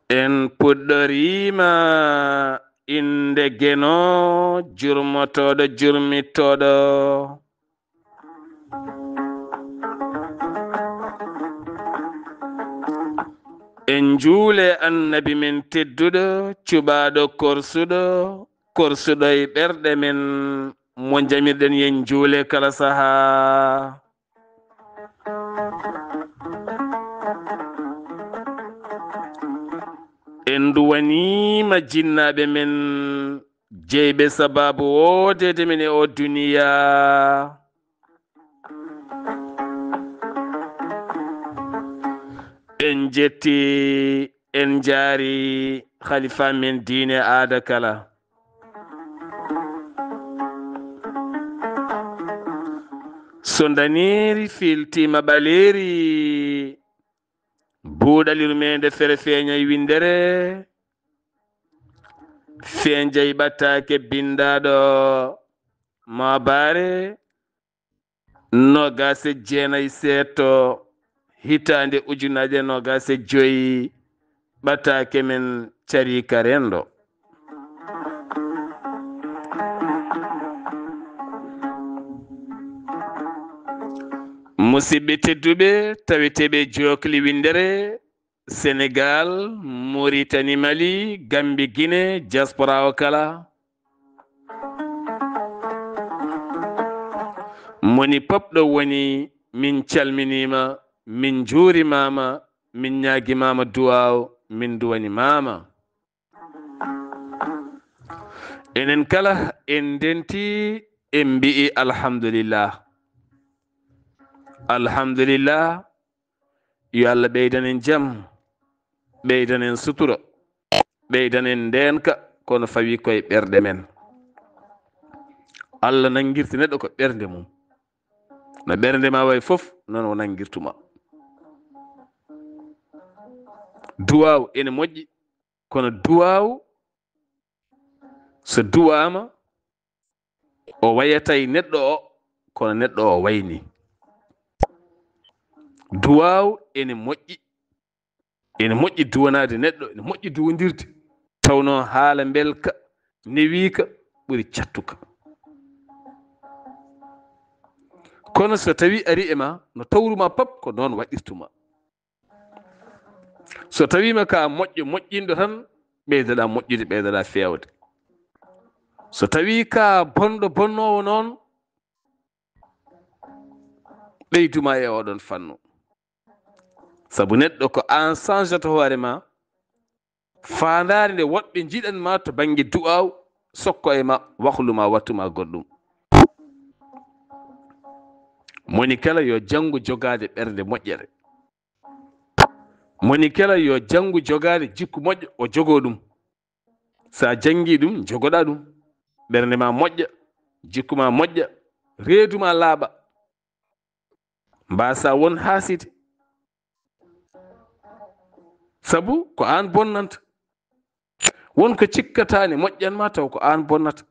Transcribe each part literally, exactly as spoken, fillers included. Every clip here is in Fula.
En puɗɗoriima innde Geno, jurmotooɗo, jurmitooɗo. En njuule Annabi men tedduɗo, cuɓaaɗo korsuɗo, korsuɗo e ɓerɗe men, mo njamirɗen yen njuule kala sahaa. En nduwaniima jinnaaɓe men, jeyɓe sabaabu woodeede men e oo duniyaa. En njetti, en njaari khalifa men diine aada kala. So ndaneeri filtiima ɓaleeri, buuɗal yurmeende fere feeñay winndere, feeñay ɓataake binndaaɗo maabaare, noogaas e jeenay seeto, hitaande ujunaaje noogaas e joy, ɓataake men cariika renndo. Musidɓe tedduɓe, taweteeɓe jookli winndere, Senegaal, Muritani, Mali, Gambi, Gine, diaspora o kala. Moni pop ɗo woni, min calminiima, min njuurimaama, min ñaagimaama duwaaw, min duwanimaama. Enen kala en ndenti, en mbi'i alhamdulillah. Alhamdulillah, yo Allah ɓeydan en jam, ɓeydan en sutura, ɓeydan en ndeenka, kono fawi koye ɓerɗe men. Allah nanngirta neɗɗo ko ɓernde mum. No ɓernde ma wayi fof, noon o nanngirtuma. Duwaaw ene moƴƴi, kono duwaaw so duwaama, o wayatay neɗɗo o, kono neɗɗo o wayni. Duwaaw ene moƴƴi, ene moƴƴi duwanaade neɗɗo, ene moƴƴi duwondirde, tawnoo haala mbelka, newiika, ɓuri cattuka. Kono so tawii ari e ma, no tawruma pop ko noon waɗirtuma. So tawiima ka moƴƴo moƴƴinɗo tan, ɓeydoɗa moƴƴude, ɓeydoɗa feewde. So tawii ka bonɗo bonnoowo noon, ɓeyduma e oɗon fannu. Sabu neɗɗo ko aan changeata hoore ma, faandaare nde woɗɓe njiɗan ma to bannge du'aaw, sokko e ma, wahlu ma, wattu ma goɗɗum. Moni kala yo janngu jogaade ɓernde moƴƴere. Moni kala yo janngu jogaade jikku moƴƴo, o jogoo ɗum. So a janngii ɗum, njogoɗaa ɗum. Ɓernde ma moƴƴa, jikku ma moƴƴa, reedu ma laaɓa. Mbaasa won haaside. Sabu ko aan bonnanta. Won ko cikkataa ne moƴƴan ma, taw ko aan bonnata.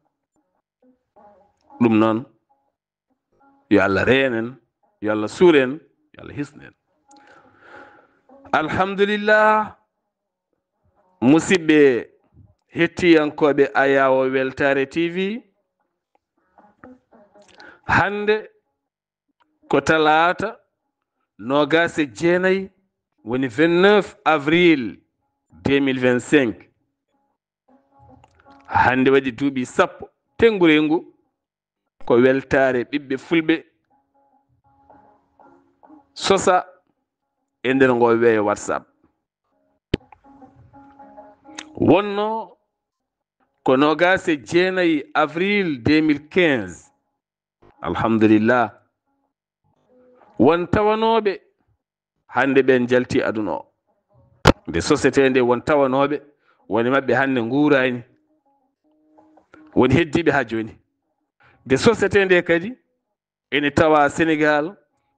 Ɗum noon, yo Allah reen en, yo Allah suur en, yo Allah hisnu en. Alhamdulillah, musidɓe hettiyankooɓe Ayaawo Weltaare T V, hannde ko talaata noogaas e jeenay, woni vingt-neuf avril deux mille vingt-cinq. Hannde waɗi duuɓi sappo, tenngurengu ko weltaare ɓiɓɓe fulɓe sosa e nder ngo weeyo WhatsApp. Wonno ko noogaas e jeenay avril deux mille quinze. Alhamdulillah. Won tawanooɓe hannde ɓeen njalti aduna o. Nde société nde, won tawanooɓe, woni maɓɓe hannde nguuraani. Woni heddiiɓe haa jooni. Nde société nde kadi ene tawa Senegaal,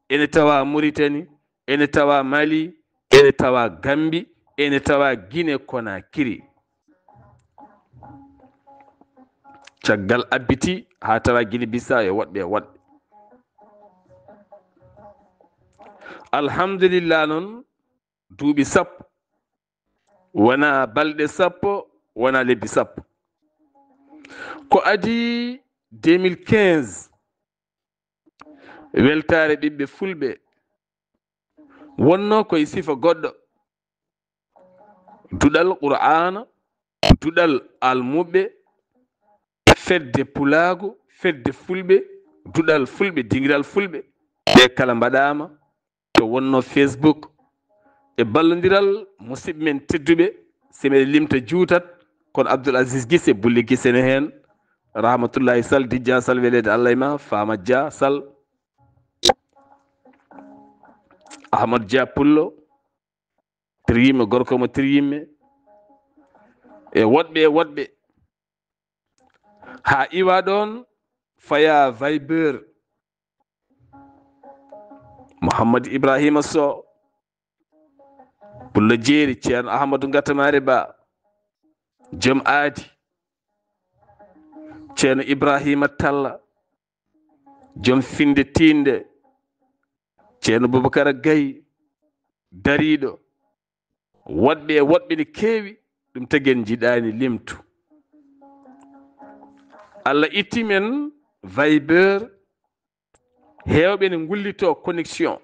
ene tawa Muritani, ene tawa Mali, ene tawa Gambi, ene tawa Guinée Conakry. Caggal abbiti haa tawa Guinée Bissau e woɗɓe e woɗɓe. Alhamdulillah noon, duuɓi sappo, wona balɗe sappo, wona lebbi sappo. Ko adii deux mille quinze, weltaare ɓiɓɓe fulɓe wonno koye sifa goɗɗo. Duɗal Qur'aana, duɗal almuɓɓe, fedde pulaagu, fedde fulɓe, duɗal fulɓe, dingiral fulɓe. Ɓe kala mbaɗaama to wonno Facebook e ballondiral musidɓe men tedduɓe, se meɗen limta juutat, kono Abdoul Aziz Gise, Bulli Gise ne heen, Rahmatullahi Sall, Dijja Sall, weleede Allah e ma, Fama Dia Sall, Ahmad Dia Pullo, Tiryimme, gorko mo Tiryimme, e woɗɓe, e woɗɓe. Haa iwa ɗoon, faya Viber, Mouhammad Ibrahima Sow, Pullo Jeeri, Ceerno Ahmadu Ngatamaare Ba, Joom Aadi, Ceerno Ibrahima Talla, Joom Finnde Tiinnde, Ceerno Bubakara Gaye, dariiɗo, woɗɓe e woɗɓe ne keewi, ɗum tagi en njiɗaani limtu. Allah itti men Viber, heewɓe ne ngullitoo connexion,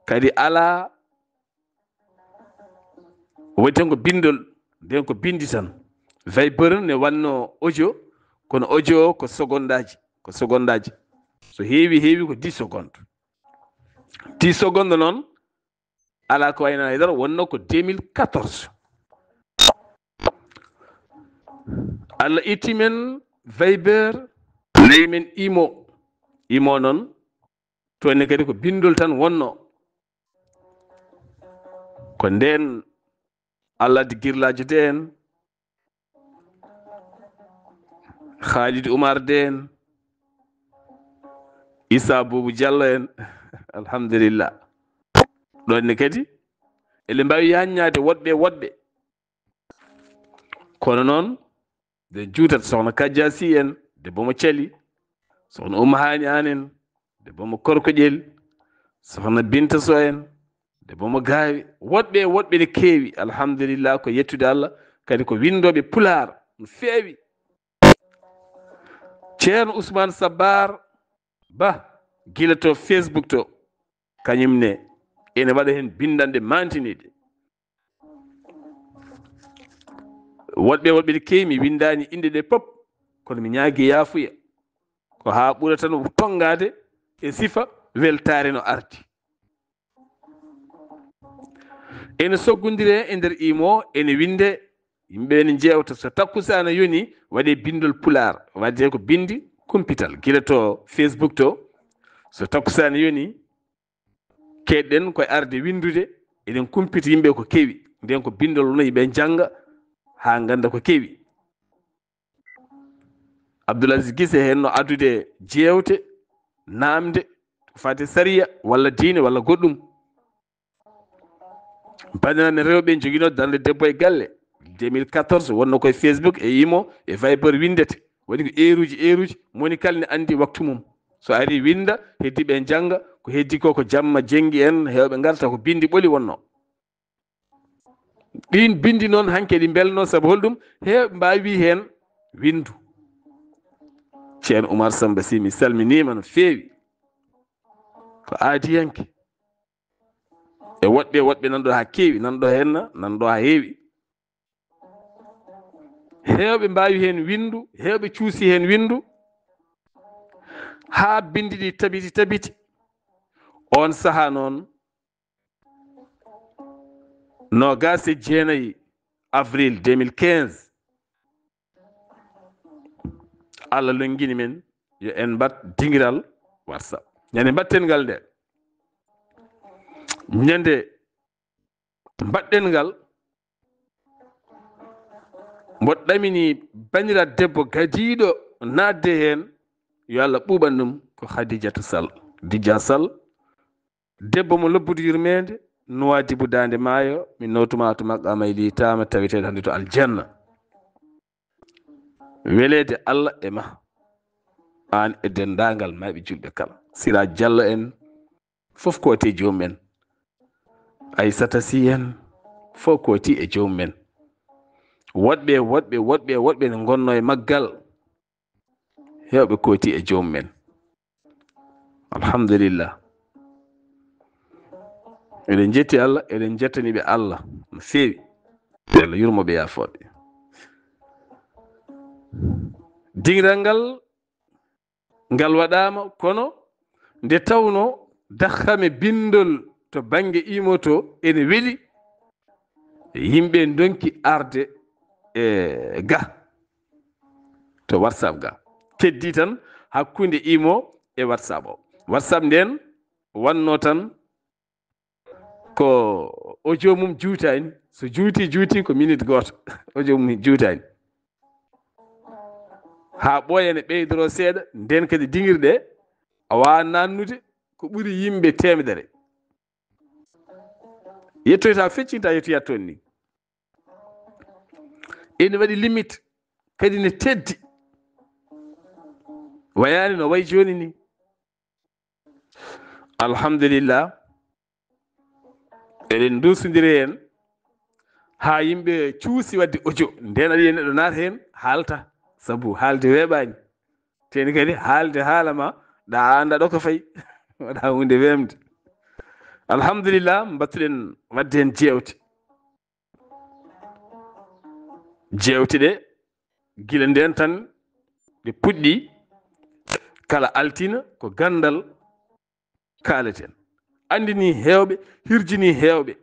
kadi alaa, waɗi tan ko binndol, nden ko binndi tan. Viber ne wannoo audio, kono audio o ko sogondaaji, ko sogondaaji. So heewi, heewi ko dix secondes. Dix secondes noon, alaa ko wayno haydara, wonno ko deux mille quatorze. Allah itti men Viber, nayi men Imo. Imo noon, toon ne kadi ko binndol tan wonno. Ko ndeen Allah addi Girlaajo Deen, Khalid Oumar Deen, Issa Boubou Diallo en. Alhamdulillah. Ɗoon ne kadi, eɗen mbaawi yaññaade woɗɓe e woɗɓe. Kono noon, nde juutat Sokhna Kajja Sy en, debbo mo Cali, Sokhna Oumou Hani Anne en, debbo mo Korkoƴel, Sokhna Binta Sow en, debbo mo Gaawi, woɗɓe e woɗɓe ne keewi, alhamdulillah, ko yettude Allah, kadi ko winndooɓe Pulaar, no feewi. Ceerno Ousmane Sabbar Ba, gila to Facebook to, kañum ne, ene waɗa heen binndanɗe maantiniiɗe. Woɗɓe, woɗɓe ne keewi, mi winndaani innde ɗe pop, kono mi ñaagii yaafuya. Ko haa ɓura tan tonngaade e sifa weltaare no ardi. Ene soggondire e nder Imo, ene winnde, yimɓe ene njeewta. So takkusaana yoni, waɗe binndol Pulaar, waɗde ko binndi kumpital, gila to Facebook to. So takkusaana yoni, keɗɗen koye arde winndude, eɗen kumpita yimɓe ko kewi. Nden ko binndol wonno yimɓe njannga haa ngannda ko kewi. Abdoul Aziz Gise heen no addude jeewte, naamnde, ko faati sariya, walla diine, walla goɗɗum. Banndiraaɓe men rewɓe njoginoo darnde debbo e galle, deux mille quatorze, wonno koye Facebook e Imo e Viber winndete. Waɗi ko eeruuji, eeruuji, moni kala ne anndi waktu mum. So ari winnda, heddi ɓe njannga, ko heddi ko, ko jamma jenngi en, heewɓe ngarta ko binndi ɓoli wonno. Ɗiin binndi noon hanke ɗi mbelno, sabu holɗum? Heewɓe mbaawi heen winndu. Ceerno Oumar Samba Sy, mi salminiima no feewi. Ko aadiyanke. E woɗɓe, woɗɓe nan ɗo haa keewi, nan ɗo heen, nan ɗo haa heewi. Heewɓe mbaawi heen winndu, heewɓe cuusi heen winndu, haa binndi ɗi tabiti, tabiti. Oon sahaa noon, noogaas e jeenayi avril deux mille quinze, Allah lonngini men yo en mbaɗ dingiral WhatsApp. Ñande mbaɗten ngal nde, ñande mbaɗɗen ngal, mboɗo ɗamini banndiraaɗo debbo gadiiɗo naatde heen, yo Allah ɓuuɓan ɗum, ko Khadijata Sall, Dija Sall, Debbo mo lobbudu yurmeende, Nuwaadibu Daande Maayo, mi nootuma to maqaama e liytaama, taweteeɗo hannde to aljanna. Weleede Allah e ma, aan e denndaangal maayɓe julɓe kala. Sira Jallo en, fof kooti e joomum en. Aysata Sy en, fof kooti e joomum en. Woɗɓe, woɗɓe, woɗɓe, woɗɓe ne ngonnoo e maggal. Heewɓe kooti e joomum en. Alhamdulillah. Eɗen njetti Allah, eɗen njettani ɓe Allah no feewi. Yo Allah yurmo ɓe, yaafoo ɓe. Dingiral ngal, ngal waɗaama, kono nde tawnoo dakhame binndol to bannge imo to ene weli, yimɓe ndonki arde e ga, to WhatsApp ga. Teddii tan hakkunde imo e WhatsApp o. WhatsApp nden wannoo tan ko audio mum juutaani. So juuti, juuti ko minute gooto. Audio mum juutaani. Haa ɓooya ne ɓeydoroo seeɗa, nden kadi dingirɗe a waawaa naannude ko ɓuri yimɓe teemedere. Yettoyta feccinta yettoyat toon ni. Ene waɗi limite, kadi ne teddi. Wayaani no wayi jooni ni. Alhamdulillah. Eɗen nduusondiri heen haa yimɓe cuusi waɗde audio. Nden aɗa yiya neɗɗo naata heen haalta, sabu haalde weeɓaani. Teni kadi haalde haala ma, ɗa a annda ɗo ko fayi. Waɗa huunde weemde. Alhamdulillah, mbattuɗen waɗde heen jeewte. Jeewte ɗe, gila nden tan ɗe puɗɗi, kala altina ko ganndal kaaleten. Anndini heewɓe, hirjini heewɓe.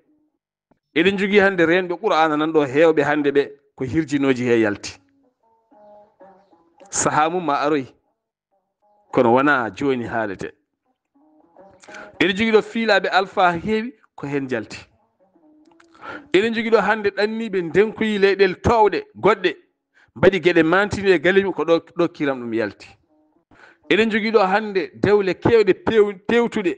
Eɗen njogii hannde reenɓe Qur'aana nan ɗo heewɓe hannde ɓe ko hirjinooji he yalti. Sahaa mum ma aroy, kono wonaa jooni haalete. Eɗen njogii ɗo fiilaaɓe alfaa heewi ko heen njalti. Eɗen njogii ɗo hannde ɗanniiɓe ndenkoyi leyɗeele toowɗe goɗɗe, mbaɗi geɗe maantiniiɗe e galleeji mum, ko ɗo, ɗo kiram ɗum yalti. Eɗen njogii ɗo hannde dewle keewɗe peew-, peewtuɗe,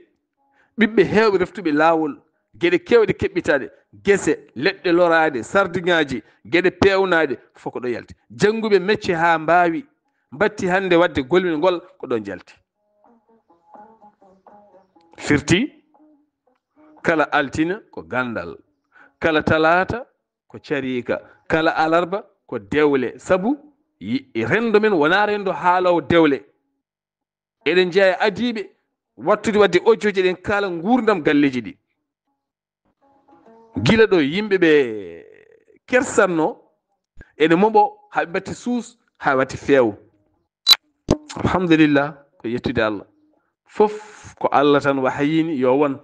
ɓiɓɓe heewɓe reftuɓe laawol, geɗe keewɗe keɓɓitaaɗe, gese, leɗɗe loraaɗe, sardiŋaaji, geɗe peewnaaɗe, fof ko ɗo yalti. Jannguɓe mecce haa mbaawi, mbatti hannde waɗde gollal ngol, ko ɗo njalti. Firti, kala altina ko ganndal, kala talaata ko cariika, kala alarba ko dewle, sabu yi-, renndo men wonaa renndo haaloowo dewle. Eɗen njeyaa e adiiɓe wattude waɗde audio ji, eɗen kaala nguurndam galleeji ɗi. Gila ɗo yimɓe ɓe kersatno, ene moɓo haa ɓe mbatti suus, haa watti feew. Alhamdulillah, ko yettude Allah. Fof ko Allah tan wahayini yo won.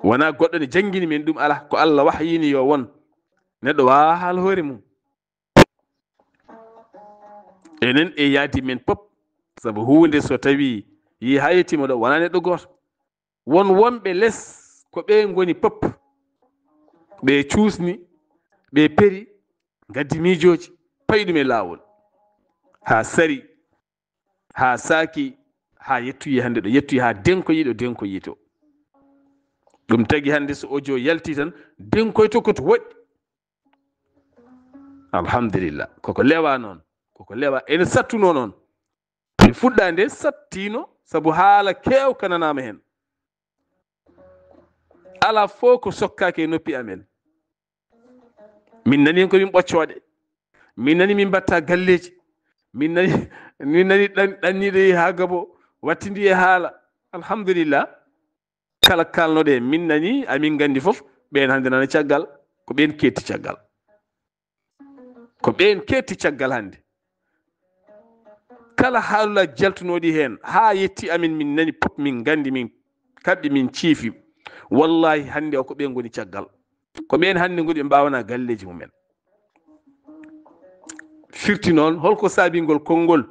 Wonaa goɗɗo ne janngini min ɗum, alaa, ko Allah wahayini yo won. Neɗɗo waawaa haala hoore mum. Enen e yaadi men pop, sabu huunde so tawii yii haa yettiima ɗo, wonaa neɗɗo gooto. Won wonɓe les, ko ɓe ngoni pop. Ɓe cuusni, ɓe peri, ngaddi miijooji, payi ɗum e laawol. Haa sari, haa saaki, haa yettoyi hannde ɗo yettoyi, haa denkoyi ɗo denkoyi to. Ɗum tagi hannde so audio yalti tan, denkoyto ko to woɗɗi. Alhamdulillah. Koko lewa noon. Koko lewa. Ene sattuno noon. Mi fuɗɗa nde sattiino, sabu haala keewka nanaama heen. Alaa fof ko sokkaaki e noppi amen. Min nani heen ko min ɓoccooɗe. Min nani min mbatta galleeji. Min nani, min nani ɗan-, ɗanniiɗo yehi haa gabo, wattindi e haala. Alhamdulillah. Kala kaalnoɗo e min nani, amin nganndi fof, ɓeen hannde nana caggal, ko ɓeen keetti caggal. Ko ɓeen keetti caggal hannde. Kala haalulaaji jaltunooɗi heen, haa yetti amin, min nani pop, min nganndi, min kaɓɓi, min ciifi. Wallahi, hannde o ko ɓeen ngoni caggal. Ko ɓeen hannde ngoni ɓe mbaawanaa galleeji mumen. Firti noon, holko saabii ngol konngol?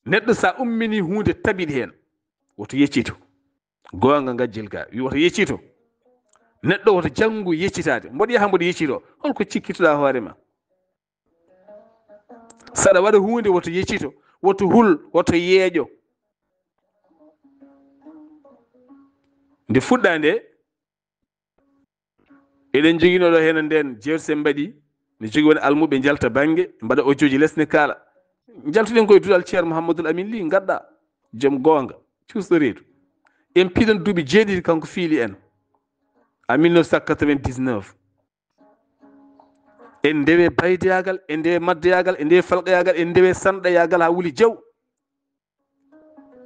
Neɗɗo, so a umminii huunde tabiɗ heen, woto yeccito. Goonga ngajjel ga, wi woto yeccito. Neɗɗo woto janngu yeccitaade. Mboɗo yaha mboɗo yeccito. Holko cikkitoɗaa hoore ma? So aɗa waɗa huunde, woto yeccito, woto hul, woto yeeƴo. Nde fuɗɗaa nde, eɗen joginoo ɗo heen ndeen jeewte sen mbaɗi, ne jogi woni almuɓe njalta bannge, mbaɗa audio ji les ne kaala. Njaltuɗen koye duɗal Ceerno Mouhamadoul Amine Ly, ngadda joom goonga, cuusɗo reedu. En piɗon duuɓi jeeɗiɗi kanko fiili en, en mille neuf cent quatre-vingt-dix-neuf. En ndewe baydeyaagal, en ndewe maddoyaagal, en ndewe falqeyaagal, en ndewe sanɗayaagal haa wuli jaw.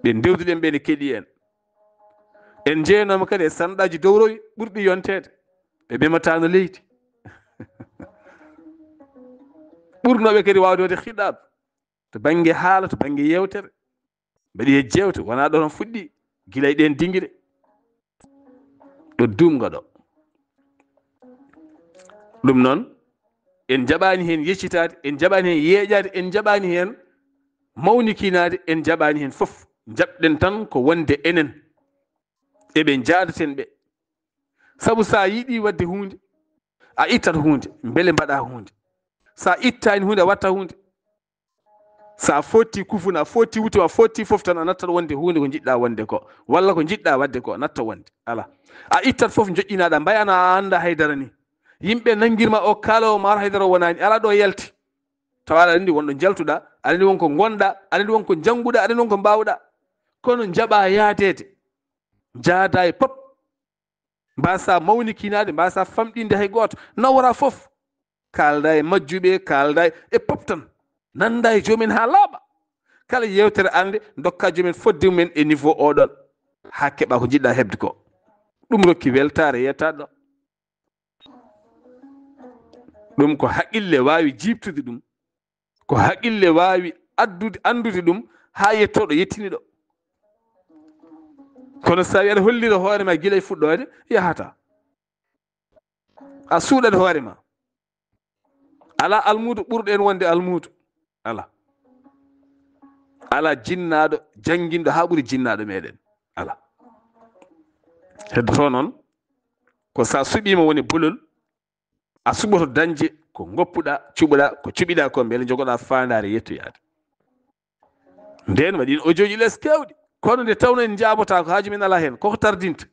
Ɓe ndewduɗen ɓe ne keɗii en. En njeyanooma kadi e sanɗaaji dowrowi ɓurɗi yonteede. Ɓe memataano leydi. Ɓurnooɓe kadi waawde waɗde khitab to bannge haala, to bannge yeewtere. Mbaɗi he jeewte, wonaa ɗo tan fuɗɗi, gila e ɗeen dingire. Ɗo duumga ɗo. Ɗum noon, en njaɓaani heen yeccitaade, en njaɓaani heen yeeƴaade, en njaɓaani heen mawnikinaade, en njaɓaani heen fof. Njaɓɗen tan ko wonde enen eɓe njaadaten ɓe. Sabu so a yiɗii waɗde huunde, a ittat huunde, mbele mbaɗa huunde. So a ittaani huunde, a watta huunde. So a footti kufuna, a footti wuto, a footti fof tan, a nattat wonde huunde ko njiɗɗa wonde ko, walla ko njiɗɗa waɗde ko, a natta wonde. Alaa. A ittat fof njoƴƴinaɗa, mbayana a annda haydara ni. Yimɓe nanngirma o kaala o maar haydara o wonaani, alaa ɗo yalti. Tawa aɗa anndi won ɗo njaltuɗa, aɗa anndi won ko ngonɗa, aɗa anndi won ko njannguɗa, aɗa anndi won ko mbaawɗa. Kono njaɓa yaadeede. Njaada e pop. Mbasa mawnikinaade, mbasa famɗinde hay gooto. Nawora fof. Kaalda e majjuɓe, kaalda e pop tan. Nannda e joomen haa laaɓa. Kala yeewtere arnde, ndokka joomen fodde mumen e niveau oɗon. Haa keɓa ko njiɗɗa heɓde ko. Ɗum rokki weltaare yettaaɗo. Ɗum ko haqqille waawi jiiɓtude ɗum. Ko haqqille waawi addude, anndude ɗum haa yetto ɗo yettini ɗo. Kono so tawi aɗa hollira hoore ma gila e fuɗɗoode, yahata. A suuɗat hoore ma. Alaa almuudo ɓurɗo en wonde almuudo. Alaa. Alaa jinnaaɗo jannginɗo haa ɓuri jinnaaɗo meɗen. Alaa. Heddoto noon, ko so a suɓiima woni bolol, a suɓoto dañde ko ngoppuɗa, cuɓuɗa, ko cuɓiɗa ko, mbele njogoɗa faandaare yettoyaade. Ndeen waɗi en audio ji les keewɗi, kono nde tawno en njaabotaako, haaju men alaa heen, koko tardinta.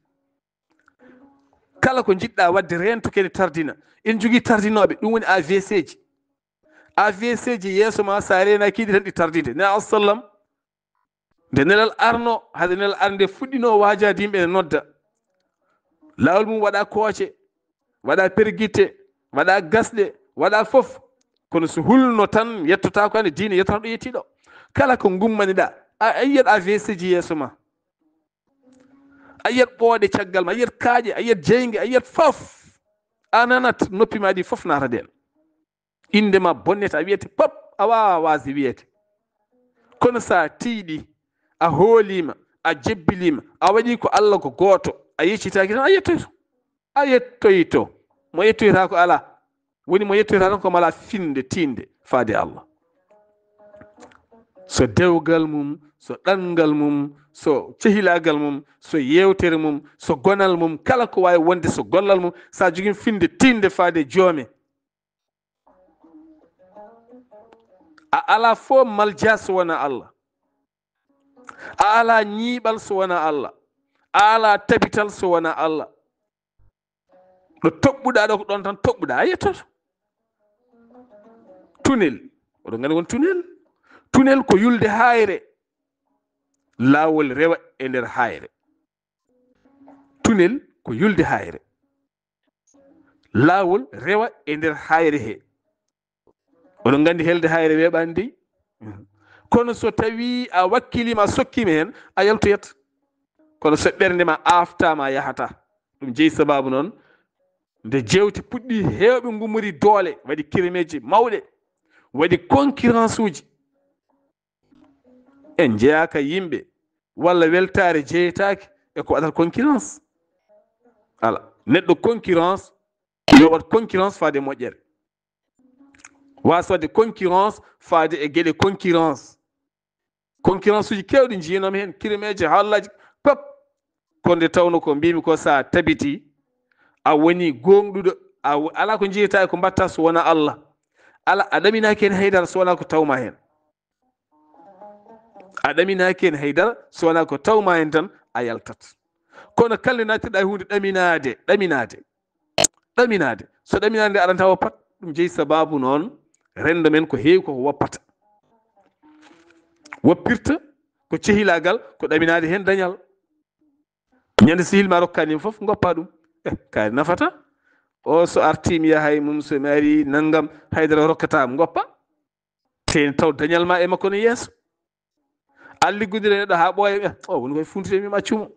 Kala ko njiɗɗa waɗde, reento kene tardina. En njogii tardinooɓe, ɗum woni A V C ji. A V C ji yeeso ma, so a reenaaki ɗi tan, ɗi tardinte. Nela alayhi salaam, nde nelal arno, hade nelal arnde fuɗɗino waajaade yimɓe ne nodda. Laawol mum waɗa kooce, waɗa pergitte, waɗa gasɗe, waɗa fof. Kono so hulno tan, yettotaako hannde diine, yettotaako ɗo yettii ɗo. Kala ko ngummaniɗa, a, a yiyat A V C ji yeeso ma. A yiyat ɓooɗe caggal ma, a yiyat kaaƴe, a yiyat jeynge, a yiyat fof. A nanat noppi ma ɗi fof naata ndeen. Innde ma bonnete, a wiyete pop, a waawaa waasde wiyeede. Kono so a tiiɗi, a hooliima, a jebbiliima, a waɗi ko Allah ko gooto, a yeccitaaki tan, a yettoyto. A yettoyto. Mo yettoyta ko alaa. Woni mo yettoyta tan ko mo alaa finde, tiinde, faade Allah. So dewgal mum, so ɗanngal mum, so cehilaagal mum, so yeewtere mum, so gonal mum, kala ko waawi wonde so gollal mum, so a jogii finde, tiinde, faade joome. A alaa fof malja so wonaa Allah. A alaa ñiiɓal so wonaa Allah. A alaa tabital so wonaa Allah. Ɗo toɓɓuɗa ɗo, ko ɗon tan toɓɓuɗa, a yettoto. Tunnel, oɗon nganndi won tunnel? Tunnel ko yulde haayre. Laawol rewa e nder haayre. Tunnel ko yulde haayre. Laawol rewa e nder haayre he. Oɗon nganndi helde haayre weeɓaani dey. Kono so tawii a wakkiliima, a sokkiima heen, a yaltoyat. Kono so ɓernde ma aaftaama, a yahataa. Ɗum jeyi sabaabu noon, nde jeewte puɗɗi, heewɓe ngummori doole, waɗi kirimeeji mawɗe, waɗi concurrence uji. En njeyaaka yimɓe, walla weltaare jeyetaake e ko waɗata concurrence. Alaa, neɗɗo concurrence, yo waɗ concurrence faade e moƴƴere. Waasa waɗde concurrence faade e geɗe concurrence. Concurrence uji keewɗi njiyanoomi heen, kirimeeje, haalaaji, pop. Ko nde tawnoo ko mbiimi ko, so a tabitii, a woni gooŋɗuɗo, a wo-, alaa ko njiyataa e ko mbaɗtaa so wonaa Allah. Alaa, a ɗaminaaki heen haydara so wonaa ko tawmaa heen. A ɗaminaaki heen haydara so wonaa ko tawmaa heen tan, a yaltat. Kono kala nde naatirɗa e huunde ɗaminaade, ɗaminaade, ɗaminaade. So ɗaminaade nde aranta woppat, ɗum jeyi sababu noon renndo men ko heewi koko woppata. Woppirta ko cehilaagal, ko ɗaminaade heen dañal. Ñande sihil ma rokkanim fof, ngoppa ɗum. Eh, kaari nafata. O so arti mi yahay mum, so mi ari nanngam, haydara rokkata am, ngoppa. Tee taw dañal ma e makko ne yeeso. A liggodira neɗɗo haa ɓooya, eh, o woni koye funtude mi accumo.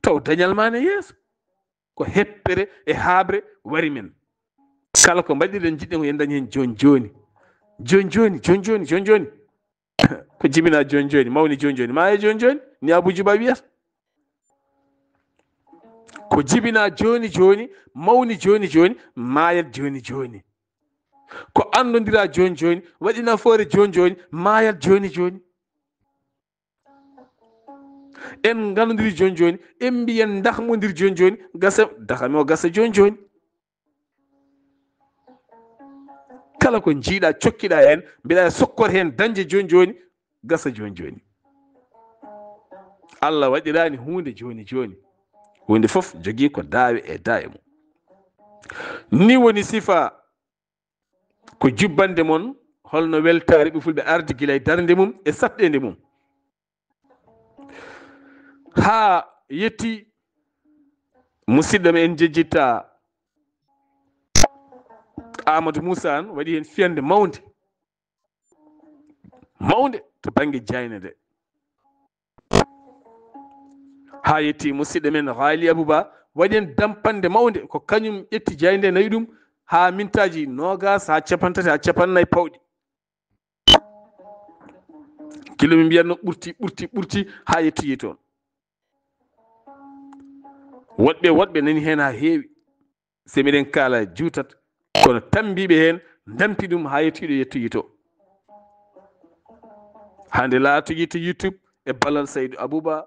Taw dañal ma ne yeeso. Ko heppere e haabre wari men. Kala ko mbaɗirɗen jiɗɗen ko yen dañ heen jooni jooni. Jooni jooni, jooni jooni, jooni jooni. Ko jibina jooni jooni, mawni jooni jooni, maaya jooni jooni, ni Abu Juba wiyata. Ko jibina jooni jooni, mawni jooni jooni, maayat jooni jooni. Ko anndondira jooni jooni, waɗi nafoore jooni jooni, maayat jooni jooni. En nganndondiri jooni jooni, en mbiyen ndahmondir jooni jooni, gasa, dahami o gasa jooni jooni. Kala ko njiiɗa, cokkiɗa heen, mbiɗa e sokkor heen dañde jooni jooni, gasa jooni jooni. Allah waɗirani huunde jooni jooni. Huunde fof jogii ko daawe e daawe mum. Ni woni sifa ko jubbande mon, holno weltaare ɓe fulɓe ardi gila e darnde mum e saɗɗeende mum. Haa yetti musidɗo men en jejjitta Amadou Moussa, an waɗi heen fiyande mawnde, mawnde to bannge jaaynde nde. Haa yetti musidɗo men Ghali Abouba, waɗi heen dampannde mawnde, ko kañum ƴetti jaaynde nawi ɗum haa mintaaji noogas, haa capantati, haa capannay pawɗi. Kilo min mbiyatno ɓurti, ɓurti, ɓurti haa yettoyi toon. Woɗɓe, woɗɓe nani heen haa heewi. Se miɗen kaala juutat, kono tambiiɓe heen ndampi ɗum haa yettoyi ɗo yettoyi to. Hannde laatoyi to YouTube e ballal Saydu Abuba.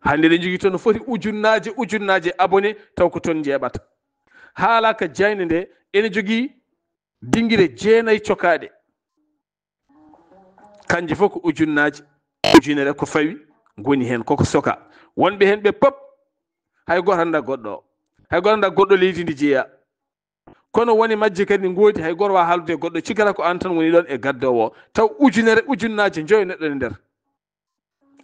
Hannde eɗen njogii toon no foti ujunnaaje, ujunnaaje abonné, taw ko toon njeeɓata. Haala ka jaaynde nde, ene jogii dingire jeenayi cokaaɗe. Kanje fof ko ujunnaaji, ujunere ko fawi ngoni heen, koko soka. Wonɓe heen ɓe pop, hay gooto anndaa goɗɗo o. Hay gooto anndaa goɗɗo leydi ndi jeyaa. Kono woni majje kadi ne ngoodi, hay gooto waawaa haaldude e goɗɗo, cikkata ko aan tan woni ɗoon e gaddoowo o. Taw ujunere, ujunnaaje njoyo neɗɗo ne nder.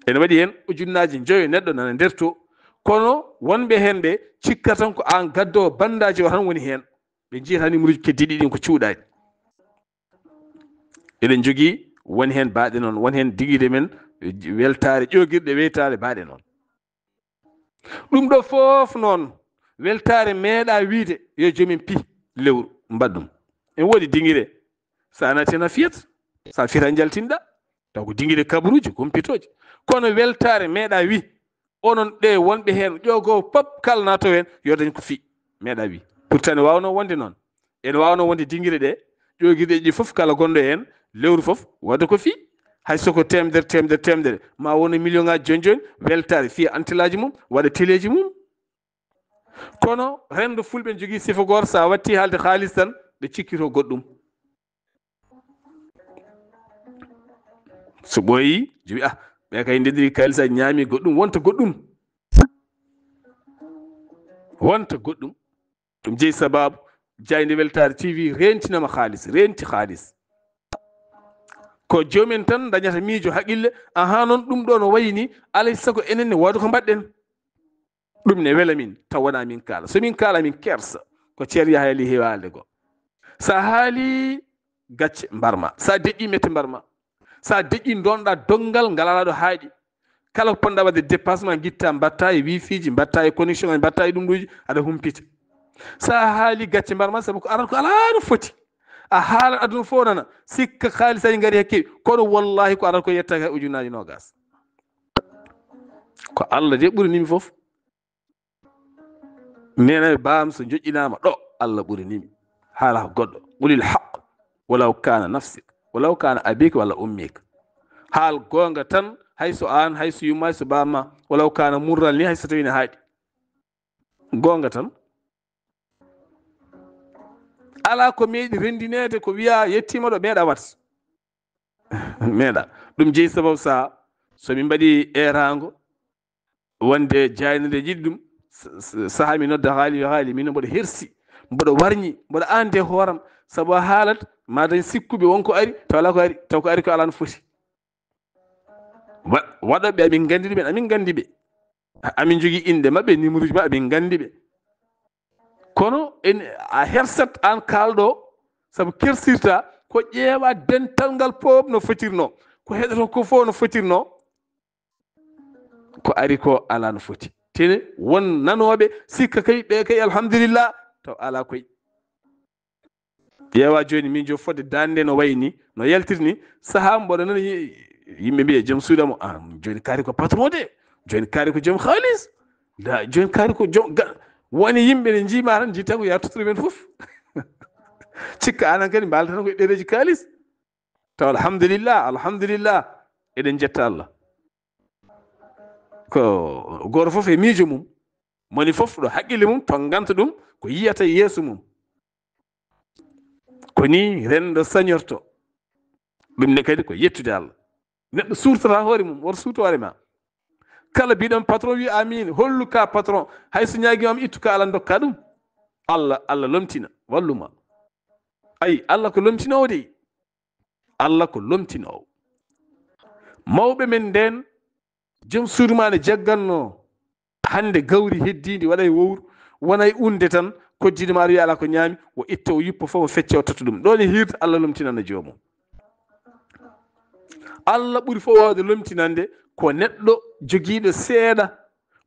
Ene waɗi heen ujunnaaje njoyo neɗɗo nana nder to. Kono wonɓe heen ɓe cikkata tan ko aan gaddoowo bandaaji o tan woni heen. Ɓe njiyata numéroji keddiiɗi ɗin ko cuuɗaani. Eɗen njogii won heen baaɗe noon, won heen digiiɗe men, weltaare ƴoogirɗe weytaare baaɗe noon. Ɗum ɗo fof noon, weltaare meeɗa wiide yo joomin pi lewru mbaɗ ɗum. En woodi dingire, so a naati heen a fiyat, so a fiyata njaltinɗa, taw ko dingire kabaruuji, kumpitooji. Kono weltaare meeɗa wi, onon ɗe wonɓe heen, ƴoogoowo pop kala naato heen, yo dañ ko fi, meeɗa wi. Pourtant ne waawnoo wonde noon. Ene waawnoo wonde dingire ɗe, ƴoogirɗe ɗi fof kala gonɗo heen, lewru fof, waɗa ko fi. Hay so ko teemedere, teemedere, teemedere, ma wonu million ŋaaji jooni jooni, weltaare fiya antilaaji mum, waɗa teleeji mum. Kono renndo fulɓe ne jogii sifa gooto, so a watti haalde haalis tan, ɓe cikkito goɗɗum. So ɓooyi, jowi, ah, ɓe kay ndendiri kaalis a ñaami goɗɗum, wonta goɗɗum. Wonta goɗɗum. Ɗum jeyi sababu, jaaynde weltaare T V reentinama haalis, reenti haalis. Ko joomum en tan dañata miijo haqqille, ahaa noon ɗum ɗo no wayi ni, alay sago enen ne wooda ko mbaɗɗen. Ɗum ne wela min, taw wonaa min kaala. So min kaala min kersa, ko Ceerno Yahaya Lih heewi haalde ko. So a haali gacce mbarma, so a deƴƴi mette mbarma, so a deƴƴi ndonɗa donngal ngal alaa ɗo haaɗi. Kala ko ponɗa waɗde dépassement, ngitta mbatta e wifi ji, mbatta e connexion, mbatta e ɗum ɗoji, aɗa humpita. So a haali gacce mbarma, sabu ko arata ko alaa no foti. A haalat aduna fof nana, sikka haalis aji ngari hakke, kono wallahi ko arata ko yettaki hay ujunnaaji noogas. Ko Allah de ɓuri nimi fof. Nena e baam so joƴƴinaama ɗo, Allah ɓuri nimi. Haala ko goɗɗo. Qulil haqq, walaw kana nafsik, walaw kana abik walla ummik. Haal goonga tan, hay so aan, hay so yumma, hay so baamma, walaw kana murran ni, hay so tawi ne haaɗi. Goonga tan. Alaa ko meeɗi renndineede ko wiyaa yettiima ɗo, meeɗa wat. Meeɗa. Ɗum jeyi sababu so, so min mbaɗi eeraango, wonde jaaynde nde yiɗi ɗum. Sahaa mi nodda haali yo haali min mboɗo hersi, mboɗo warñi, mboɗo ande hooram. Sabu a haalat ma dañ sikkuɓe wonko ari taw ala ko ari, taw ko ari ko ala no foti. Waɗoɓe amin nganndi ɗumen, amin nganndi ɓe, amin jogii innde maɓɓe, numéroji maɓɓe, amin nganndi ɓe. Kono en a hersat aan kaalɗo, sabu kersirta ko ƴeewa dental ngal pop no fotirno, ko heɗoto ko fof no fotirno. Ko ari ko ala no foti, tene won nanooɓe sikka kay ɓe kay alhamdulillah, taw ala koy. Ƴeewa jooni min jo fodde dande no wayi ni, no yaltiri ni, sahaa mboɗo nana yimɓe mbiya joom suuda mo, ah, jooni kaari ko patron de, jooni kaari ko joom haalis da, jooni kaari ko joom woni yimɓe ne njiima tan njiita ko yartotiri men fof. Cikka anan kadi mbaalata tan koye ɗereji kaalis. Taw alhamdulillah, alhamdulillah, eɗen jetta Allah. Ko gooto fof e miijo mum, moni fof ɗo haqqille mum to nganta ɗum ko yiyata yeeso mum. Ko ni renndo sañorto. Ɗum ne kadi ko yettude Allah. Neɗɗo suurtata hoore mum, woto suuto hoore ma. Kala mbiɗon patron wi amin, hollu ka patron, hay so ñaagi am ittu ka ala dokka ɗum. Allah, Allah lomtina, walluma. Ay, Allah ko lomtinoowo de. Allah ko lomtinoowo. Mawɓe men nden, joom suudu ma ne jagganno hannde gawri heddiindi waɗa e wowru, wona e unde tan, koddiiɗo ma aɗa wiya ala ko ñaami, o itta o yuppa fof o fecca o totta ɗum. Ɗo ne hirta Allah lomtinana joomum. Allah ɓuri fof wawde lomtinande ko neɗɗo jogiiɗo seeɗa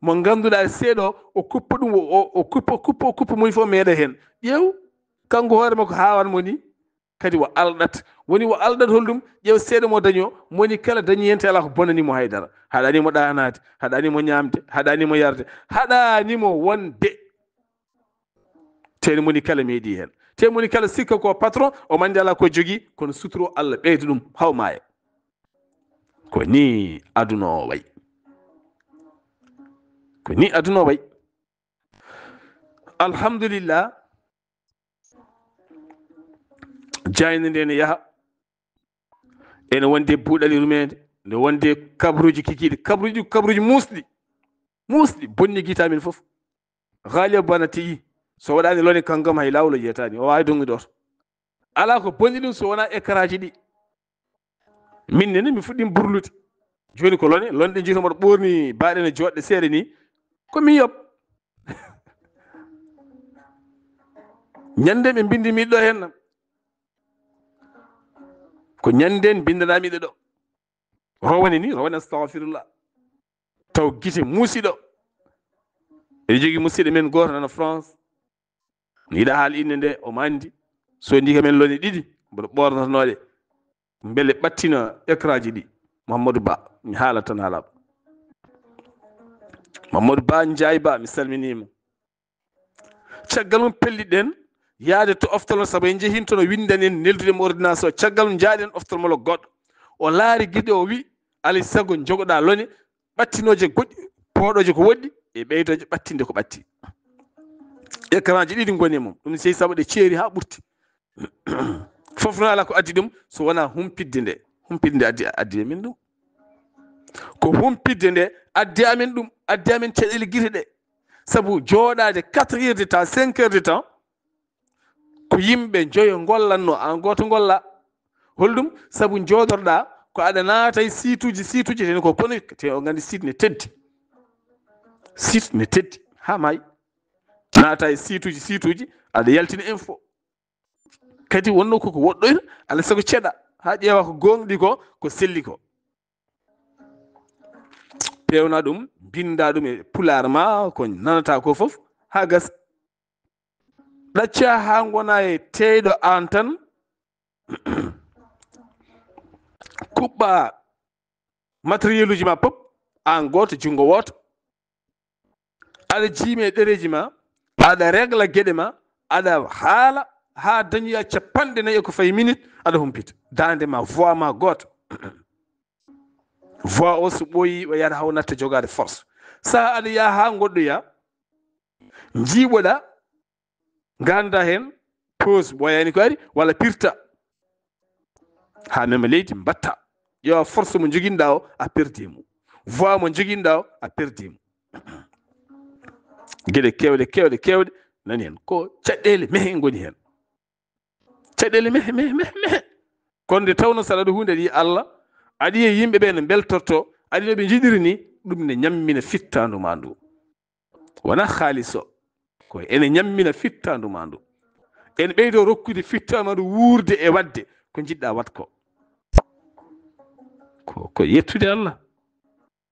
mo ngannduɗaa e seeɗa o, o kuppa ɗum, o, o kuppa, kuppa, o kuppa moni fof meeɗa heen. Ƴeew, kanko hoore makko haawan mo ni, kadi o alɗat. Woni o alɗat holɗum? Ƴeew seeɗa mo daño, moni kala dañi heen te alaa ko bonani mo haydara. Haɗani mo ɗaanaade, haɗani mo ñaamde, haɗani mo yarde, haɗani mo wonde. Te moni kala meeɗi heen. Te moni kala sikka ko patron, o mande alaa ko jogii, kono suturo Allah ɓeyda ɗum, haw maaya. Ko ni aduna o wayi. Ko ni aduna o wayi. Alhamdulillah. Jaaynde nde ne yaha. Ene wonde buuɗali rumeende, ne wonde kabruuji kikiiɗe, kabruuji, kabruuji muusɗi. Muusɗi, bonni gita min fof. Haali o bana tiyi, so waɗaani lone kanngam hay laawol o yiyataani, o waawi donngude oto. Alaa ko bonni ɗum so wonaa écranji ɗi. Min nene mi fuɗɗi burlude. Jooni ko lone, lone ɗe njiyata mboɗo ɓoorni baaɗe no jooɗɗe seeɗa ni. Ko min yoɓ. Ñande ɓe mbindi mi ɗo heen. Ko ñande mbindanaa mi ɗo. Rowane ni, rowane astagfirullah. Taw gite muusiɗo. Eɗe jogii musidɗo men gooto nana France. Yiɗa haal innde nde, omo anndi. So ndi ka men lone ɗiɗi, mboɗo ɓoornotonooɗe. Mbele ɓattina écranji ɗi. Mamadou Ba, mi haala tan haala. Mamadou Ba, Njaay Ba, mi salminiima. Caggal mum pelliɗen yaade to oftalmo, sabu en njehin toon o winndani en, neldude mo ordonnance o. Caggal mum njaaɗen oftalmolo goɗɗo. O laari gide o wi, alay sago jogoɗaa lone, ɓattinooje goɗɗi, pooɗooje ko woɗɗi, e ɓeydooje ɓattinde ko ɓatti. Écranji ɗiɗi ngoni e mum. Ɗum sey sabu ɗe ceeri haa ɓurti. Fof noon alaa ko addi ɗum so wonaa humpitde nde. Humpitde nde addi, addi e min ɗum. Ko humpitde nde addi amen ɗum, addi amen caɗeele gite ɗe. Sabu jooɗaade quatre heures de temps, cinq heures de temps, ko yimɓe njoyo ngollanno, aan gooto ngolla. Holɗum? Sabu njooɗorɗaa ko aɗa naata e siituuji, siituuji, tene ko connecté, te o nganndi site ne teddi. Site ne teddi, haa maayi. Naata e siituuji, siituuji, aɗa yaltina info. Kadi wonno koko woɗɗoyta, alaa sago ceɗa, haa ƴeewa ko gooŋɗi ko, ko selli ko. Peewna ɗum, mbinnda ɗum e pulaar ma, ko nanata ko fof, haa gasa. Ɗacca haa ngona e teeyɗo aan tan, kuɓɓa matériel uji ma pop, aan gooto, junngo wooto. Aɗa jiimi e ɗereeji ma, aɗa regla geɗe ma, aɗa haala haa dañoya capanɗe nayi e ko fayi minute, aɗa humpita. Daande ma, voix ma gooto. Voix o so ɓooyi, o yahata haw natta jogaade force. Saha aɗa yaha haa ngoɗɗoya, njiiɓoɗa, ngannda heen, pause, ɓooyani ko ari, walla pirta. Haa mema leydi, mbatta. Ƴeewa force mo njoginɗa o, a perdi mo. Voix mo njoginɗa o, a perdi mo. Geɗe kewɗe, kewɗe, kewɗe nani hen. Ko caɗɗeele mehe ngoni hen. Caɗeele mehe, mehe, mehe, mehe. Kono nde tawno saɗa ɗo huunde aɗa yiya Allah, aɗa yiya yimɓe ɓe no mbeltorto, aɗa yiya no ɓe njiɗiri ni, ɗum ne ñammina fittaandu ma ndu. Wona haalis o, ko ene ñammina fittaandu ma ndu. Ene ɓeydo rokkude fittaandu ma ndu wuurde e waɗde ko njiɗɗa waɗ ko. Ko, ko yettude Allah.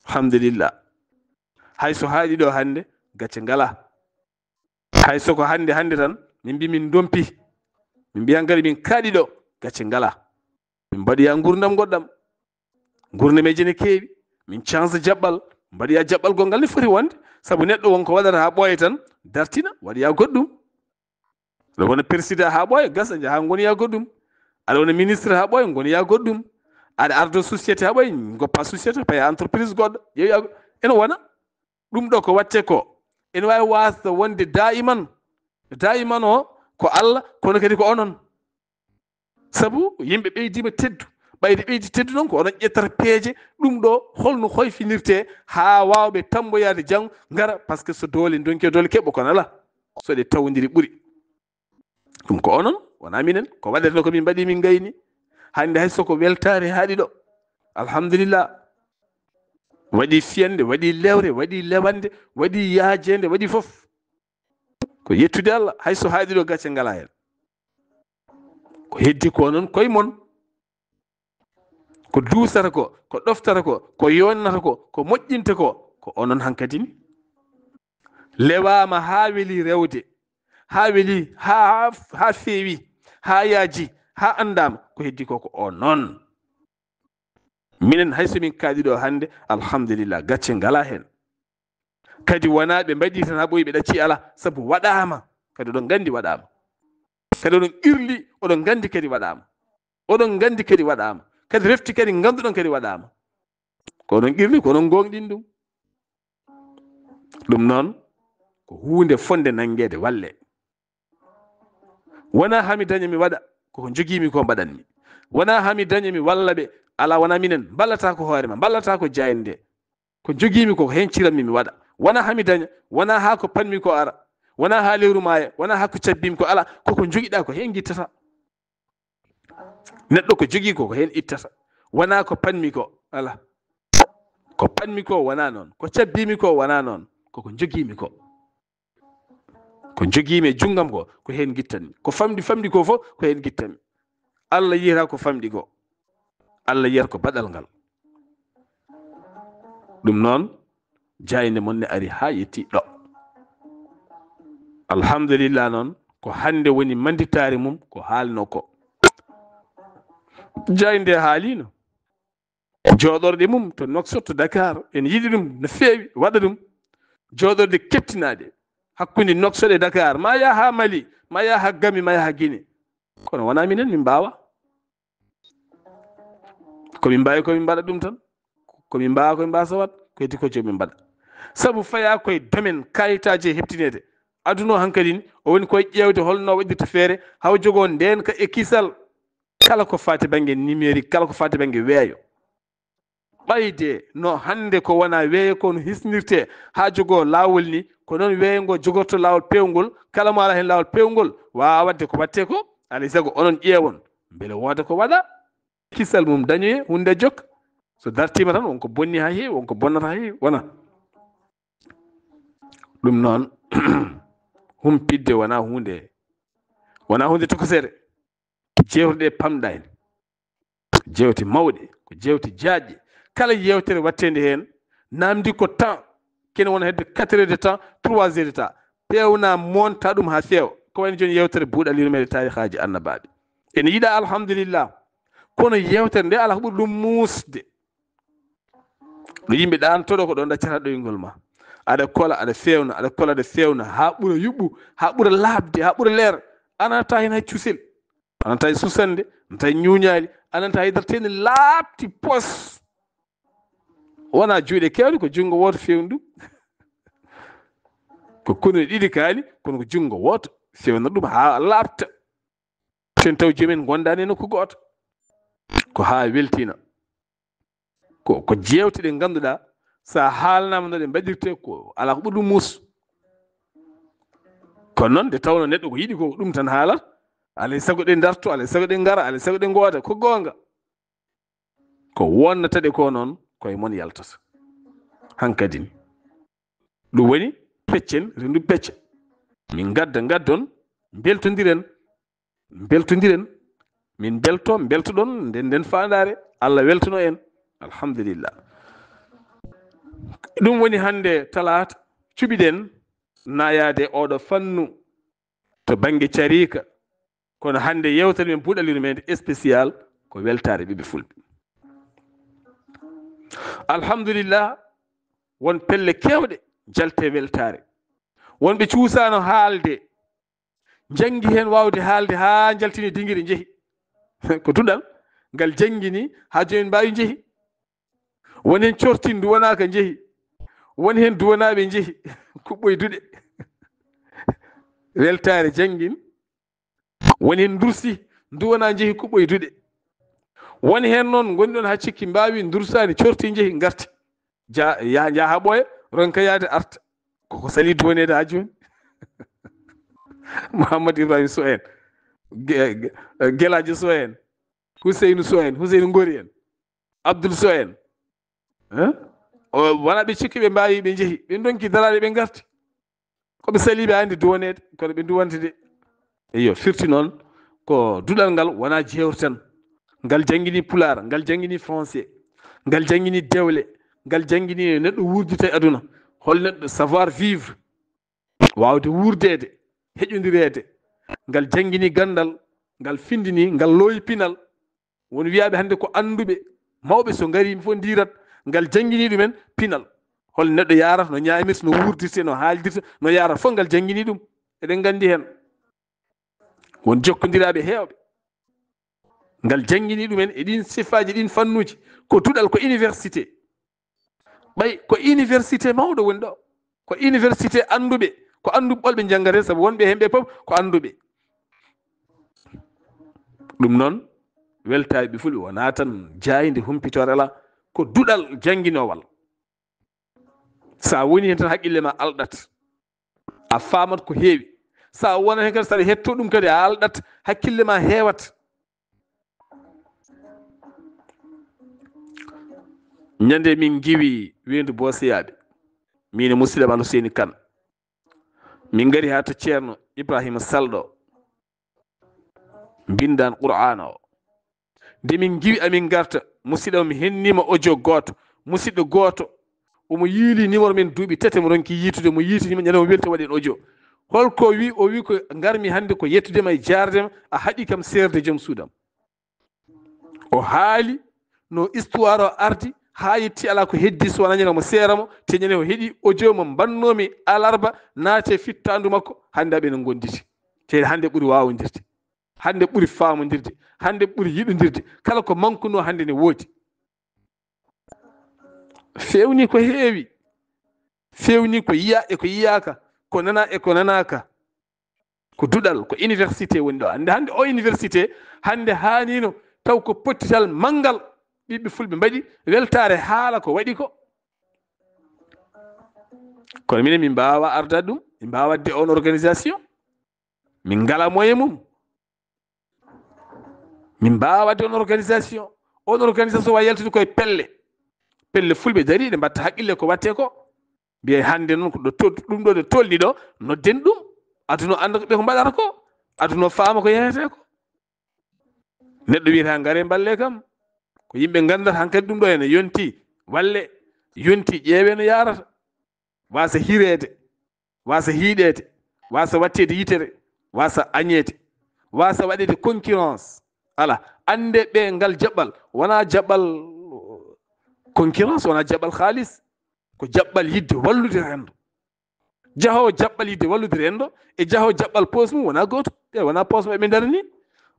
Alhamdulillah. Hay so haaɗi ɗo hannde, gacce ngala. Hay so ko hannde, hannde tan, min mbi min ndompi. Min mbiya ngari min kaaɗi ɗo, gacce ngala. Min mbaɗoya ngurdam goɗɗam. Ngurdam e jene keewi. Min cansa jaɓɓal, mbaɗoya jaɓɓal gonngal ne foti wonde. Sabu neɗɗo won ko waɗata haa ɓooya tan, dartina, waɗoya goɗɗum. Aɗa wona président haa ɓooya, gasa, njaha ngoniya goɗɗum. Aɗa wona ministre haa ɓooya, ngoniya goɗɗum. Aɗa ardo société haa ɓooya, ngoppa société, paya entreprise goɗɗo. Ƴeewa, ene wona. Ɗum ɗo ko waɗte ko, ene waawi waasde wonde daa'iman. Daa'iman o ko Allah, kono kadi ko onon. Sabu yimɓe ɓeydiima teddu. Ɓayde ɓeydi teddu noon, ko onon ƴettata peeje. Ɗum ɗo, holno hoyfinirtee haa waawɓe tammboyaade janngo, ngara, parce que so doole ndonki, doole keɓo, kono alaa. So ɗe tawondiri ɓuri. Ɗum ko onon, wonaa minen. Ko waɗetnoo ko min mbaɗi, min ngayni. Hannde hay so ko weltaare haaɗi ɗo. Alhamdulillah. Waɗi fiyannde, waɗi lewre, waɗi lewannde, waɗi yaajeende, waɗi fof. Ko yettude Allah, hay so haaɗi ɗo gacce ngalaa heen. Ko heddi ko noon koye mon. Ko duusata ko, ko ɗoftata ko, ko yonnata ko, ko moƴƴinta ko, ko onon hankadi ni. Lewaama haa weli rewde, haa weli, haa, haa, haa feewi, haa yaaji, haa anndaama, ko heddi ko, ko onon. Minen hay so min kaaɗi ɗo hannde, alhamdulillah, gacce ngalaa heen. Kadi wonaa ɓe mbaɗi tan haa ɓooyi ɓe ɗacci, alaa, sabu waɗaama. Kadi oɗon nganndi waɗaama. Kadi oɗon qirli, oɗon nganndi kadi waɗaama. Oɗon nganndi kadi waɗaama. Kadi refti kadi ngannduɗon kadi waɗaama. Ko oɗon qirli, ko oɗon ngoongɗini ɗum. Ɗum noon, ko huunde fotnde nanngeede walle. Wonaa haa mi daña mi waɗa, koko njogiimi ko mbaɗanmi. Wonaa haa mi daña mi walla ɓe, alaa, wonaa minen, mballata ko hoore ma, mballata ko jaaynde nde. Ko njogiimi ko, ko heen ciranmi mi waɗa. Wonaa haa mi daña, wonaa haa ko panmi ko ara, wonaa haa lewru maaya, wonaa haa ko cabbiimi ko, alaa, koko njogiɗaa ko heen ngittata. Neɗɗo ko jogii ko, ko heen ittata. Wonaa ko panmi ko, alaa. Ko panmi ko wonaa noon, ko cabbiimi ko wonaa noon, koko njogiimi ko. Ko njogiimi e junngam ko, ko heen ngittanmi. Ko famɗi, famɗi ko fof, ko heen ngittanmi. Allah yiyata ko famɗi ko. Allah yiyata ko baɗal ngal. Ɗum noon, jaaynde mon ne ari haa yetti ɗo. Alhamdulillah noon, ko hannde woni mannditaare mum, ko haalnoo ko. Jaaynde haaliino. Jooɗorɗe mum to Nouakchott, to Dakar, ene yiɗi ɗum no feewi, waɗa ɗum. Jooɗorɗe kettinaɗe hakkunde Nouakchott e Dakar, ma yaha haa Mali, ma yaha haa Gambie, ma yaha haa Guinée. Kono wonaa minen, min mbaawa. Ko min mbaawi ko min mbaɗa ɗum tan. Ko min mbaawa ko min mbaasa waɗ, ko heddi ko joom min mbaɗa. Sabu fayaa koye domaine kayitaaji e heɓtineede. Aduna o hankadi ni, o woni koye ƴeewde holno waɗirta feere, haw jogoo ndeenka e kisal. Kala ko faati bannge numérique, kala ko faati bannge weeyo. Ɓayde no hannde ko wona weeyo ko no hisnirtee haa jogoo laawol ni, ko noon weeyo ngo jogorto laawol peewngol, kala mo alaa heen laawol peewngol, waawaa waɗde ko waɗtee ko, alaa e sago onon ƴeewon, mbele wooda ko waɗa, kisal mum dañoye, huunde jokka. So dartiima tan, won ko bonni haa heewi, won ko bonnata haa heewi, wona. Ɗum noon, humpitde wonaa huunde, wonaa huunde tokosere. Jeewte ɗe pamɗa heen. Jeewte mawɗe, ko jeewte jaajɗe. Kala yeewtere waɗteende heen, naamndi ko temps, kene wona hedde quatre heures de temps, trois heures de temps. Peewna, monta ɗum haa feewa. Ko wayno jooni yeewtere buuɗal yurmeende taarihaaji annabaaɓe. Ene yiɗa, alhamdulillah. Kono yeewtere nde alaa ko ɓuri ɗum muusde. Ɗo yimɓe ɗaanotoo ɗo, ko ɗo ndaccata ɗoyngol ma. Aɗa kola, aɗa feewna, aɗa kola, aɗa feewna, haa ɓura yuɓɓu, haa ɓura laaɓde, haa ɓura leer. A nanataa heen hay cuusel. A nanataa hay susannde, a nanataa hay ñuuñaali, a nanataa hay darteendi laaɓti pos. Wonaa juuɗe keewɗe, ko junngo wooto feewni ɗum. Ko konuɗe ɗiɗi kaali, kono ko junngo wooto feewna ɗum haa laaɓta. Ten taw joom en ngondaani e nokku gooto. Ko haa weltina. Ko, ko jeewte ɗe ngannduɗaa, So a haalnaama no ɗe mbaɗirtee, ko alaa ko ɓuri ɗum muus. Kono noon, nde tawnoo neɗɗo ko yiɗi ko, ɗum tan haalata. Alaa e sago ɗe ndarto, alaa e sago ɗe ngara, alaa e sago ɗe ngooda, ko goonga. Ko wonnata ɗe ko noon, ko e mon yaltata. Hankadi ni. Ɗum woni peccen, renndu pecce. Min ngadda, ngaddon, mbeltondiren. Mbeltondiren. Min mbelto, mbeltoɗon, nden, nden faandaare. Allah weltano en. Alhamdulillah. Ɗum woni hannde talaata, cuɓiɗen nayaade oɗo fannu to bannge cariika. Kono hannde yeewtere men buɗalirmeende spécial ko weltaare ɓiɓɓe fulɓe. Alhamdulillah, won pelle keewɗe jalte weltaare. Wonɓe cuusaano haalde, njanngi heen waawde haalde haa njaltini dingiɗe njehi. Ko duɗal ngal janngini haa jooni mbaawi njehi. Won heen cortin duwanaaka njehi. Won heen duwanaaɓe njehi kuɓɓoye duɗe. Weltaare janngin. Won heen ndursi duwanaa njehi kuɓɓoye duɗe. Won heen noon ngoni ɗoon haa cikki mbaawi ndursaani corti njehi ngarti. Ja, ya, njaha ɓooya ronka yaade arta. Koko sali duwaneede haa jooni. Mouhammad Ibrahima Sow en. Ge-, ge-, Gelaajo Sow en. Huseynu Sow en. Huseynu Ngori en. Abdoul Sow en. Hein? O, wona ɓe cikki ɓe mbaawi ɓe njehi. Ɓe ndonki daraade ɓe ngarti. Ko ɓe saliiɓe hannde duwaneede, kono ɓe duwante de. Eyyo, firti noon ko duɗal ngal wonaa jeewte tan. Ngal janngini pulaar, ngal janngini français, ngal janngini dewle, ngal janngini neɗɗo wuurdita e aduna. Hol neɗɗo savoir vivre, waawde wuurdeede, heƴondireede. Ngal janngini ganndal, ngal findini, ngal looyi pinal. Won wiyaaɓe hannde ko annduɓe, mawɓe so ngarii fof ndiirat, ngal janngini ɗumen pinal. Hol neɗɗo yaarata no ñaamirta, no wuurdirte, no haaldirta, no yaarata fof ngal janngini ɗum. Eɗen nganndi heen. Won jokkondiraaɓe heewɓe. Ngal janngini ɗumen e ɗiin sifaaji, ɗiin fannuuji. Ko duɗal, ko université. Ɓay ko université mawɗo woni ɗo. Ko université annduɓe. Ko annduɓe ɓolɓe njanngata, sabu wonɓe heen ɓe fof ko annduɓe. Ɗum noon, weltaare ɓe fulɓe wonaa tan jaaynde humpitoore alaa. Ko duɗal jannginowal. So a woni heen tan haqqille ma alɗat. A faamat ko heewi. So a wonat heen kadi, so aɗa hettoo ɗum kadi, a alɗat, hakkille ma heewat. Ñande min ngiwi weendu Booseyaaɓe, min e musidɗo am Alhuseyni Kan. Min ngari haa to Ceerno Ibrahima Sall ɗo, mbinndaan Qur'aana o. Nde min ngiwi amin ngarta, musidɗo, mi henniima audio gooto, musidɗo gooto, omo yiili numéro men duuɓi tati, mo ronki yiitude, mo yiitini ma, ñande o welti, waɗi en audio. Holko wi? O wi ko ngarmi hannde ko yettude ma e jaarde ma, a haɗi kam seerde joom suudam. O haali no histoire o ardi, haa yetti, alaa ko heddi so wonaa ñande mo seera mo, te ñande o heɗi audio mo mbannoomi alarba, naate fittaandu makko, hannde aɓe no ngonditi. Te hannde ɓuri waawndirde. Hannde ɓuri faamondirde, hannde ɓuri yiɗondirde. Kala ko mankunoo hannde ne woodi. Feewni ko heewi, feewni ko yiya e ko yiyaaka, ko nana e ko nanaaka. Ko duɗal, ko université woni ɗo. Hannde, hannde o université, hannde haaniino taw ko pottital manngal ɓiɓɓe fulɓe mbaɗi, weltaare haala ko waɗi ko. Kono minen min mbaawa arda ɗum, min mbaawa waɗde on organisation. Min ngala moyen mum. Min mbaawa waɗde on organisation. On organisation wa yaltude koye pelle. Pelle fulɓe darii, ɗe mbatta haqqille ko waɗte ko. Mbiye hannde noon ko ɗo to-, ɗum ɗo ɗo tolni ɗo, nodden ɗum. Aduna annda ko ɓe ko mbaɗata ko. Aduna faama ko yehete ko. Neɗɗo wiyata ngare mballe kam. Ko yimɓe nganndata hankadi ɗum ɗo ene yonti walle, yonti ƴeewe no yaarata. Wasa hireede, wasa hiiɗeede, wasa watteede yitere, wasa añeede, wasa waɗeede concurrence. Ala, annde ɓe ngal jaɓɓal, wona jaɓɓal concurrence, wona jaɓɓal haalis, ko jaɓɓal yiɗde wallude renndo. Jahoowo jaɓɓal yiɗde wallude renndo e jahoowo jaɓɓal poos mum wona gootum. Ɓe wona poos maɓɓe darani,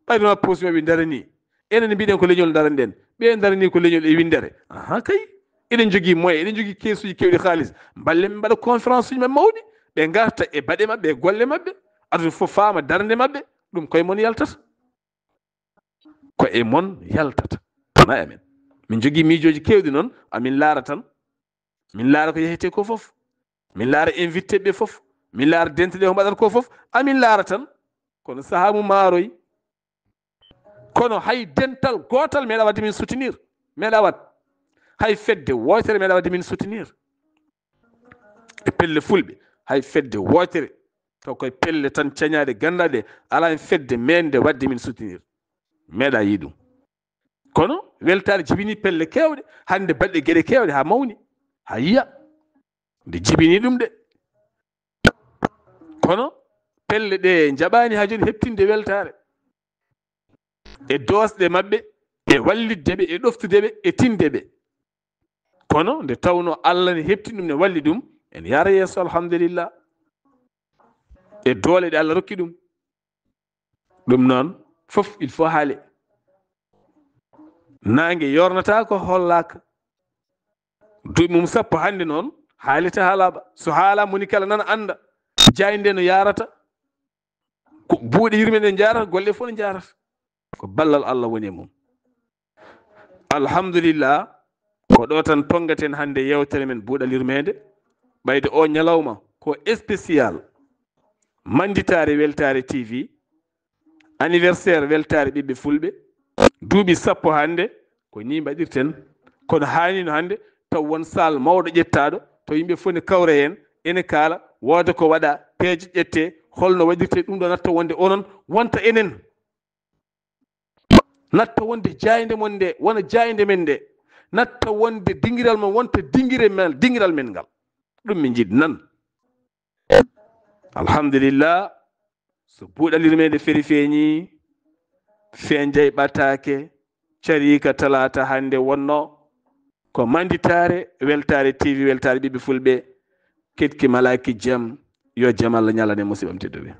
ɓayde wona poos maɓɓe darani. Enen mbiɗen ko leñol daraniɗen, ɓe darani ko leñol e winndere. Aha kay, eɗen njogii moyen, eɗen njogii keesuuji keewɗi haalis, mballen ɓe mbaɗa conférence uji maɓɓe mawɗi, ɓe ngarta e baɗe maɓɓe, e golle maɓɓe, aduna fof faama darnde maɓɓe, ɗum koye mon yaltata. Ko e mon yaltata, wona e amen. Min njogii miijooji keewɗi noon, amin laara tan. Min laara ko yehete ko fof. Min laara invité ɓe fof. Min laara dentuɗe ko mbaɗata ko fof. Amin laara tan. Kono sahaa mum maaroy. Kono hay dental gootal meeɗa waɗde min soutenir. Meeɗa waɗ. Hay fedde wootere meeɗa waɗde min soutenir. E pelle fulɓe, hay fedde wootere, to koye pelle tan cañaaɗe ganndaɗe, alaa hen fedde meeɗde waɗde min soutenir. Meeɗa yi ɗum. Kono weltaare jibini pelle keewɗe, hannde baɗɗe geɗe keewɗe haa mawni, haa yiya. Nde jibini ɗum de. Kono pelle ɗe njaɓaani haa jooni heɓtinde weltaare. E doosɗe maɓɓe, e wallitde ɓe, e ɗoftude ɓe, e tinde ɓe. Kono nde tawnoo Allah ne heɓtini ɗum, ne walli ɗum, en yaara yeeso, alhamdulillah. E doole ɗe Allah rokki ɗum. Ɗum noon, fof il faut haale. Naange yornata ko hollaaka. Duuɓi mum sappo hannde noon, haalita haalaaba. So haalaama, moni kala nana annda. Jaaynde no yaarata. Ko buuɗe yurmeende njaarata, golle fof no njaarata. Ko ballal Allah woni e mum. Alhamdulillah, ko ɗo tan tonngaten hannde yeewtere men buuɗal yurmeende. Ɓayde o ñalawma ko spécial. Mannditaare Weltaare T V, anniversaire Weltaare Ɓiɓɓe Fulɓe, duuɓi sappo hannde, ko nii mbaɗirten. Kono haanino hannde taw won saal mawɗo ƴettaaɗo, to yimɓe fof ne kawra heen, ene kaala, wooda ko waɗa, peeje ƴettee, holno waɗirtee ɗum ɗo, natta wonde onon, wonta enen. Natta wonde jaaynde mon nde, wona jaaynde men nde. Natta wonde dingiral mon, wonta dingire men, dingiral men ngal. Ɗum min njiɗi nan. Alhamdulillah, so buuɗal yurmeende feri feeñi, feenjay ɓataake, cariika talaata hannde wonno, ko mannditaare Weltaare T V, Weltaare Ɓiɓɓe Fulɓe, ketki malaaki jam, yo jam Allah ñalane musiɓɓam tedduɓe.